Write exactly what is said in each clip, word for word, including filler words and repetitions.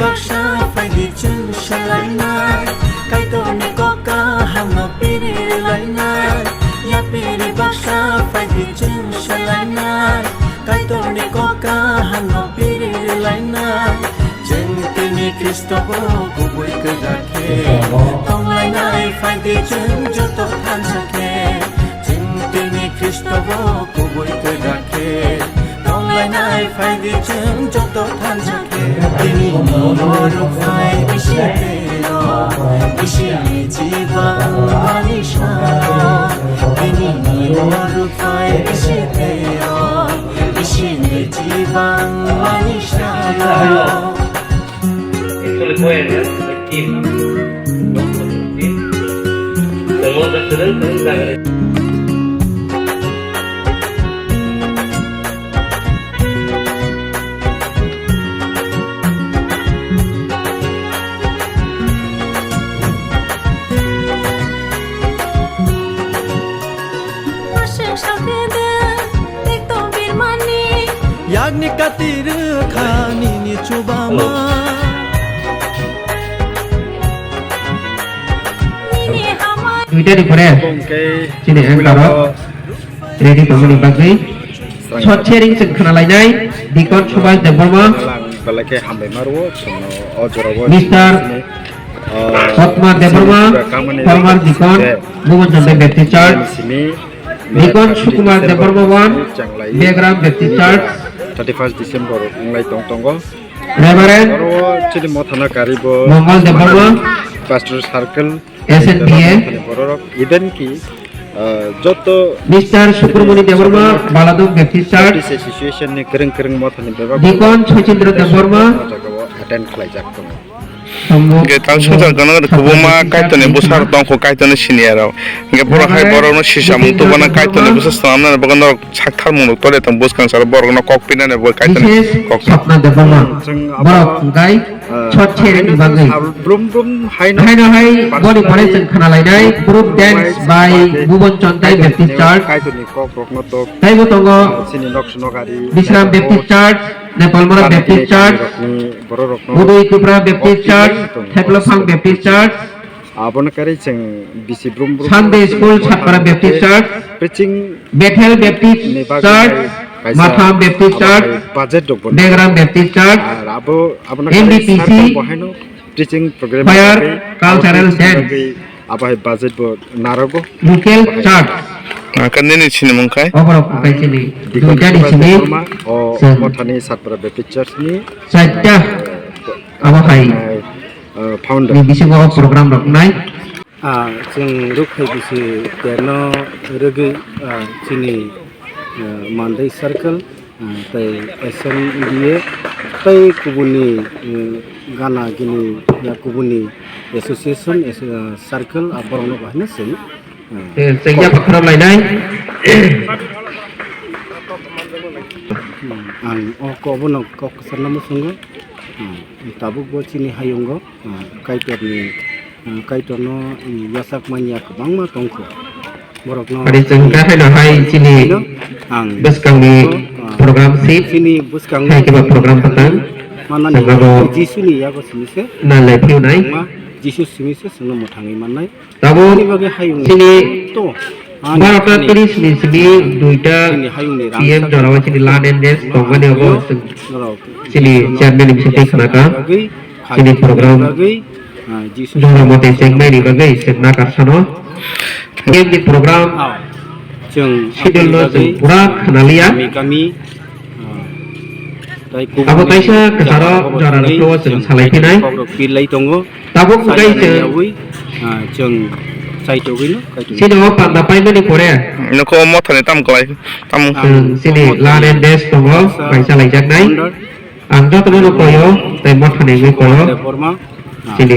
Baksa phaidi chwng swlainai, Kaitorni kok kahamno piri rwlainai. Yapiri baksa phaidi chwng swlainai, Kaitorni kok kahamno piri rwlainai. Chwng tini Khristo bo kubui kwrak khe tonglainai, phaidi chwng joto thansa khe. Chwng tini Khristo bo kubui kwrak khe tonglainai, phaidi chwng joto thansa khe. Tini ni borok phai bisi tero, bisi ni jiba ani sa. Tini ni borok phai bisi tero, bisi ni jiba ani sa. Actually, go ahead, yeah. Team. Don't put team. Tamo da kudang kudang da. Yakni kati rwkha nini chubama. Duitani pore chini anchor rok ready tongmani bagwi short sharing chwng khna lainai Deacon Subhash Debbarma, belai khe hambai ma rwo chwngno o jorao Mister Otmar Debbarma, former Deacon, Bhuban Chandai Baptist Church, Deacon Sukumar Debbarma one, Begram Baptist Church, thirty first December wnglai tong tongo. Reverend oro chini mothana karibo Mongal Debbarma, Pastor Circle, S N B A. Bororok even ki, ah, joto Mister Sukromoni Debbarma, Baladong Baptist Church, Baptist Association ni kwrwng kwrwng mothani bebak Deacon Sachindra Debbarma, attend khlaijak tongo. Hwnkhe tal songchar gana gana kubuma Kaitorni bwsarok tongkho, Kaitorni siniya rok. Hwnkhe borok hai borokno sisa mung tubana Kaitorni bwsa swnamnani bagwi norok sak tharmung rok tole tong bwskang salo borokno kok pinani bagwi Kaitorni kok. Swpna Debbarma. Borok hwnkhe short sharing ni bagwi. Brum brum haino. Haino hai boni pore chwng khna lainai group dance by Bhuban Chandai Baptist Church. Kaitorni kok rokno tok. Taibo tongo chini nok suno gari. Bishram Baptist Church, Nepalmora Baptist Church, Budui Tipra Baptist Church, Thaiplopang Baptist Church, abono kari chwng bisi brum brum Sunday School Satpara Baptist Church, preaching Bethel Baptist Church, Matham Baptist Church, budget rok bono Begram Baptist Church, abo abono N D P C, teaching program Choir, cultural dance. Abo hai budget bo narogo. Local church. Nini sinimung khai? Oborok khai chini. Duitani simi. O mothani Satpara Baptist Church ni. Chaita. Abo hai. Founder. Ni bisingo program rok nai. Ah, chwng ruk hai bisi terno rwgwi, ah, chini, ah, Mandai Circle. Ah, tei S M D A tei kubuni, eh, gana gini ya kubuni association, as-, ah, circle, ah, borokno bahino chwng, ah, eh, chwng kok yapha khorok lainai. Hmm, ang o kok bono kok kwchangma muchungo. Hmm, tabuk bo chini hayungo. Ah, Kaitorni, ah, Kaitorno, mm, yachak manya kwbangma tongkho. Borokno ari chwng khe haino hai chini bwskangni program si chini bwskang hai kiba program kwtang manani chwng abo Jisuni yago simi se nalai phiunai. Kwbangma Jisu simi se chwngno mwthangwi mannai. Tabuk chini barota tris ni simi duita P M jorao chini land and desk tongmani abo chini chairman ni bisingtwi khwnakha. Chini program jora mote chengmani bagwi chwng nakar sano. P M ni program schedule no chwng pura khwnaliya. Abo kaisa kwcharo jora rwkhe o chwng salai phinai. Tabuk wngkha chwng, ah, chwng chaitogwino kaitor. Chini o panda paimani pore. Nokho o mothani tam kwlai, tam. Chwng chini land and desk tongo, kaisa laijaknai. Ang jotono no koyo, tei mothani wngwi koyo. Chini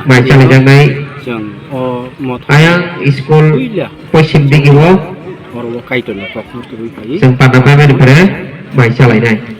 mai chalijaknai. Chwng o mothani ayang school poisim digi o. Oro kaitorni kokno tubui phai. Chwng panda paimani pore mai chalainai.